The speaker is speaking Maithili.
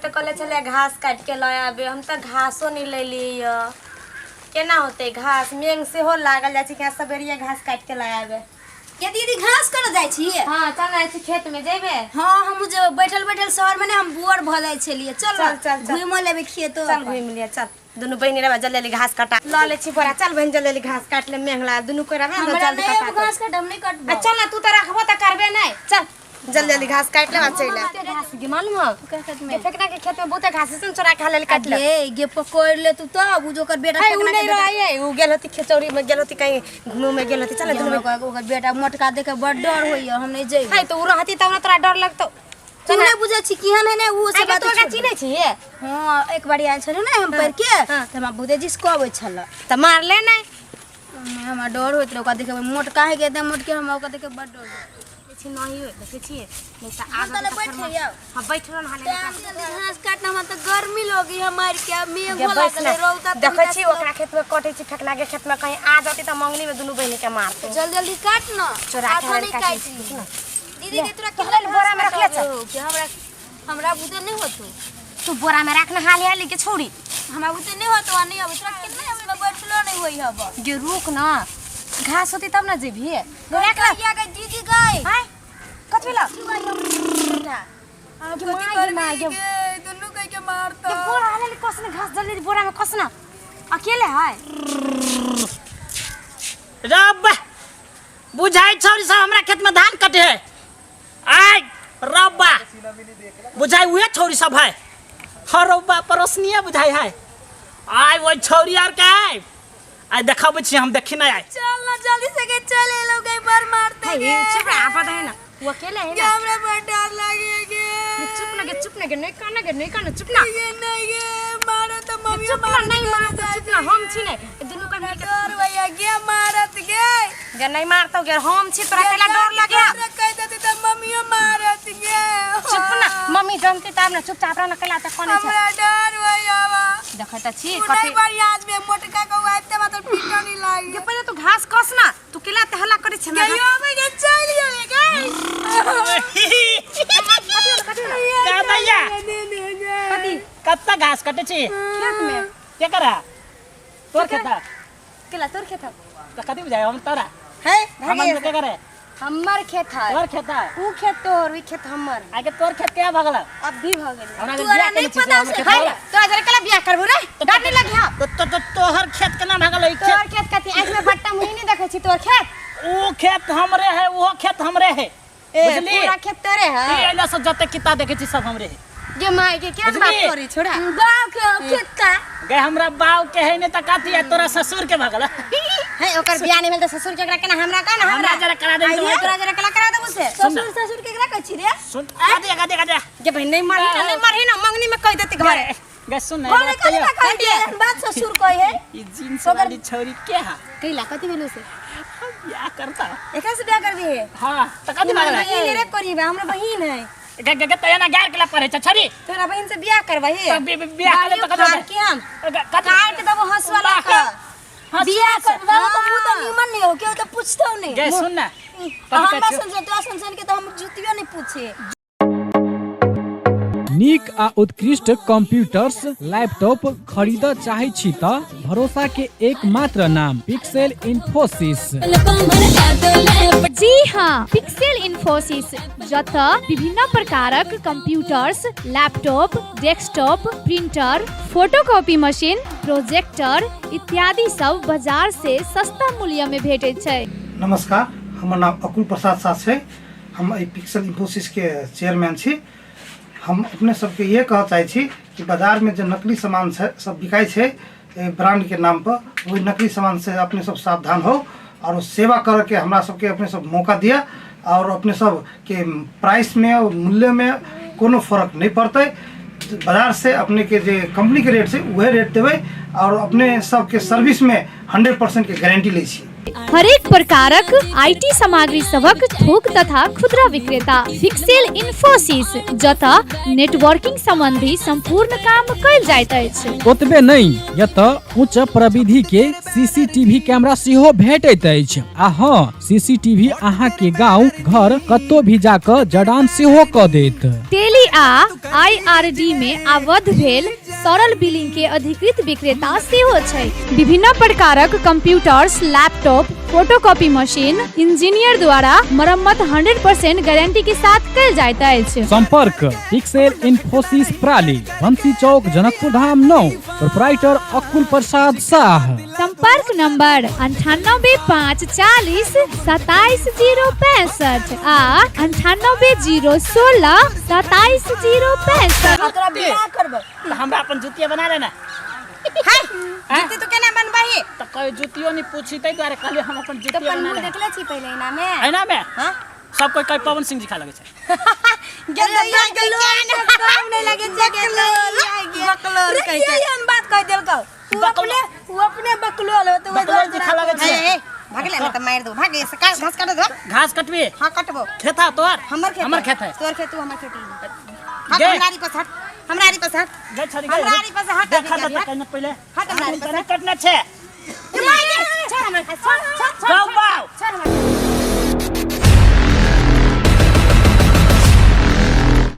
तऽ कहले छलै घास काटि के लऽ आबे, हम तऽ घासो नहि लेलियै यऽ। केना होतै घास? मेघ सेहो लागल जाइ छै कि सबेरिये घास काटि के लऽ आबे। ये दीदी, घास करऽ जाइ छी? हाँ, चल जाइ छी खेत में, जेबे? हाँ, हम जे बैठल बैठल शहर में ने हम बोर भऽ जाइ छलियै। चल। चल, चल, चल। घुमो लेबै खेतो। चल, घुमि लिअ। चल, दुनू बहिनी रहबै, जल्दी जल्दी घास कटा लऽ लै छी बोरा। चल बहिन, जल्दी जल्दी घास काटि ले, मेघ लागल, दुनू कोइ रहबै ने। हमरा जल्दी नहि कटा आब घास काट, हम नहि आ कटबो। चल ना, तू तऽ रखबो तऽ करबे नहि। चल, जल्दी जल्दी घास काटि लेब आ चलि आयब। घास गे मालूम हौ? ओकरा खेत में गे, फेकना के खेत में बहुते घास छै ने, चोरा के हाल काटि ले। गे गे, पकड़ ले तू तब उ जो ओकर बेटा है, उ फेकना के नहीं बेटा रहे, उ गेल होती खेचौरी में, गेल होती कहीं घूमे में गेल होती। चल दुनू हमरा ओकर बेटा मोटका देख के बड़ डर होइया, हम नहीं जइबै। है, तो उ रहती तब ना तोरा डर लगतौ। तू नहीं बुझै छी केहन है ने उ से आइ बात तू ओकरा छोड़ दे। चिन्है छी? हाँ, एक बारी आयल छलहुँ ने हम पढ़ के, तऽ हमरा भूते जी से कहबै छल। तऽ मारले नहि? हमरा डर होइत रहै ओकरा देखे, मोटका है के एकदम मोटके, हमरा ओकरा देखे बड़ डर होइत। छी नहीं होय, देखै छियै नहि तऽ हम आब तले बैठ जाओ। हां, बैठ रह हाले। टाइम जल्दी घास काटना, हमरा तऽ गर्मी लगी है मार के, मेघ गे, हो बैस लागल ना। है, रौदा तऽ देखै छी ओकरा खेत में कटै छी, फेकला के खेत में, कहीं आ जती तऽ मंगनी में दुनू बहिनी के मारतौ। जल्दी जल्दी काट न। चोरा के हाथो हाल नहीं काटि काट छी ना। दीदी के तोरा तोहरे केहन बोरा में रखले घास छ? के हमरा हमरा बुते नहीं होतो। तू बोरा में रख ना हाली हाली के छोड़ी। हमरा बुते नहीं होतो आ नहीं आबै तोरा केना आबै, बैठलो नहीं होई हब। गे, रुक ना, घास होती तब ना जेबही। रख ना। गैया गे, दीदी गई। हाय, कथी ला? अब गे कथी माय, गे करबी? माय, गे। गे दुनू कह के मारतो। गे, बोरा हाली हाली कस ना घास, जल्दी बोरा में कस ना। अकेले है। रब बुझाइ छौरी सब हमरा खेत में धान कटे है। आय रब्बा, बुझाइ उहे छौरी सब है। हँ रब्बा, पड़ोसनिया बुझाइ है। आय ओहि छौरी आर के आय आइ देखाबै छी हम, देखी नहि आइ। चल ना जल्दी से के, चल एलो गई बार मारते है गे। चुप रह, आपद है ना, वो अकेले है गे ना। हमरा बड़ डर लागे गे। गे, चुप ना गे, चुप ना गे, नहीं काना गे, नहीं काना, चुप ना। गे नहीं गे, मारो तो मम्मी। चुप ना, नहीं मारतो, चुप ना, हम छी ने दुनू का मिल के। डर भैया गे, मारत गे। गे, नहीं मारतो गे, हम छी, तोरा केला डर लगे? तोरा कह देते तो मम्मियो मारत गे। चुप ना, मम्मी जानती तब ना। चुपचाप रह ना, केला त कोने छै। हमरा डर भैया बा। देखै त छी। तू कथी नहीं बढ़िया आदमी, मोटका को आते मतलब पीटो नहीं लागे। गे, पहिले तू घास कस ना, तू केला ते हल्ला करै छै? गयो आबै गे, चल गेले गे। का दैया? कथी? कत्ता घास कटे छी? खेत में। के करा तोर खेता? केला तोर खेत है? त कथी बुझाइ हम तोरा है। हमर के करे? हमर खेत है। तोर खेता? ऊ खेत तोहर, ई खेत हमर। आगे तोर खेत के भगल? अब भी भ गेल। हमरा के तोरा बियाह नहीं केने छी पता हमर छै। खेत है भगल। तोरा जरा केला बियाह करबू रे, डर नहीं लगी? हां। तो तोहर खेत केना भगल ई खेत? तोहर खेत कथी? आँख में बट्टा मुही नहीं देखै छी तोहर खेत? ऊ खेत हमरे है, उहो खेत हमरे है। ए, बुझली? पूरा खेत तोरे है? ई एला से जते किता देखे छी सब हमरे है। गे माय के, क्या बात बुझली? करी छोड़ा। गाँव के खेत का गे, हमरा बाप के है ने त कथी है, तोरा ससुर के भगल। है, ओकर बियाह नहीं भेल त ससुर के ओकरा केना? हमरा का ना हमरा जरा करा दे। आइए, तोरा जरा केला करा देबू से। ससुर ससुर केकरा कहै छी रे? सुन, गादे गादे गादे। गे भाई, नहीं मरही ना, नहीं मरही ना, मंगनी में कह देती घरे। गे सुन ना, घरे एगो कथी कहियो। कहै छी? बात ससुर कहै है। ई जींस वाली छौरी के है? कैला, कथी भेलू से? बियाह करता। एकरा से बियाह करबी है? हां, त कथी हमरा भगल? बहिन रे, करीब हमरा बहिन है। गे गे गे, तया ना गार के पड़े छ छरी। तोरा बहिन से बियाह करबही? त बियाह करे त कथी? फाड़ के हम कथी? काट देबो हंसुआ लऽ कऽ। बियाह करबा तो मुंह तो निमन नहीं हो, केओ तो पूछतो नहीं। गे सुन ना, कथी हमरा कहै छियौ? सन सन तोरा सन सन के तो हम जुतियो नहीं पूछे। नीक आ उत्कृष्ट कंप्यूटर्स, लैपटॉप खरीदऽ चाहै छी तऽ भरोसा के एकमात्र नाम पिक्सेल इन्फोसिस। जी हाँ, पिक्सेल इन्फोसिस, जतऽ विभिन्न प्रकारक computers, laptop, desktop, printer, photocopy machine, projector इत्यादि सब बाजार से सस्ता मूल्य में भेटैत छै। नमस्कार, हमर नाम अकुल प्रसाद साह छै। हम एहि पिक्सल इन्फोसिसके चेयरमैन छी। हम अपने सबके इएह कहऽ चाहै छी कि बाजारमे जे नकली सामान छै सब बिकाइ छै एहि ब्रांडके नामपर, ओहि नकली सामानसँ अपने सब सावधान होउ आओर ओ सेवा करऽके हमरा सबके अपने सब मौका दिअ आओर अपने सबके प्राइसमे आओर मूल्यमे कोनो फर्क नहि पड़तै। बाजारसँ अपनेके जे कम्पनीके रेट छै उएह रेट देबै आओर अपने सबके सर्विसमे 100%के गारंटी लै छी। हरेक प्रकारक IT सामग्री सभक थोक तथा खुदरा विक्रेता पिक्सेल इन्फोसिस, जतऽ नेटवर्किंग संबंधी संपूर्ण काम कयल जाइत अछि। ओतबे नहि, एतऽ उच्च प्रविधि के सीसीटीवी कैमरा सेहो भेटैत अछि आ हँ, सीसीटीवी अहाँ के गांव घर कतौ भी जा कऽ जड़ान सेहो कऽ देत। टेली आ आईआरडी में आबद्ध भेल सरल बिलिंग के अधिकृत विक्रेता सेहो छै। विभिन्न प्रकारक computers, laptop, photocopy machine engineer द्वारा मरम्मत 100% गारंटी के साथ कयल जाइत अछि। सम्पर्क पिक्सेल इन्फोसिस प्राली, बंसी चौक, जनकपुर धाम 9, प्रोपराइटर अकुल प्रसाद शाह। संपर्क नंबर 98 5 40 27 0 65 आ 98 0 16 27 0 65। तोरा बियाह करबै। तऽ हमरा अपन जुतिया बना लेना। हाय, जूती तू केना बनबही? तऽ कहे जुतियो नहीं पूछी, ताहि दुआरे कहलियै हम अपन तो जुतिया अपन बना मुँह ले। देखले छी पहिले एना में? एना में? हाँ। सब कोई कहे पवन सिंह जी खा लगे छै। गेलैया गेलैया, काम नहीं लगे छै। बकलोल रे, कहि के। एहन बात कह देलकौ उ? बकलो- अपने उ अपने बकलोल हो तो। बकलोल जी खा लगे छै। ए, ए, भागले ना त मार दो। भागे से का घास काट दो। घास कटबी? हां, कटबो। खेत है तोहर? हमर खेत। हमर खेत है। तोर खेत, तू हमर खेत हट। गे। हमरा आरी पर हट, हमरा आरी पर हट। गई छोरी। हमरा आरी पर से हट। देखा अभी तऽ कहीं पहिले। हट हमरा आरी पर से। कटना छै। ए, मार दे। छोड़ हमरा, छोड़, छोड़, छोड़।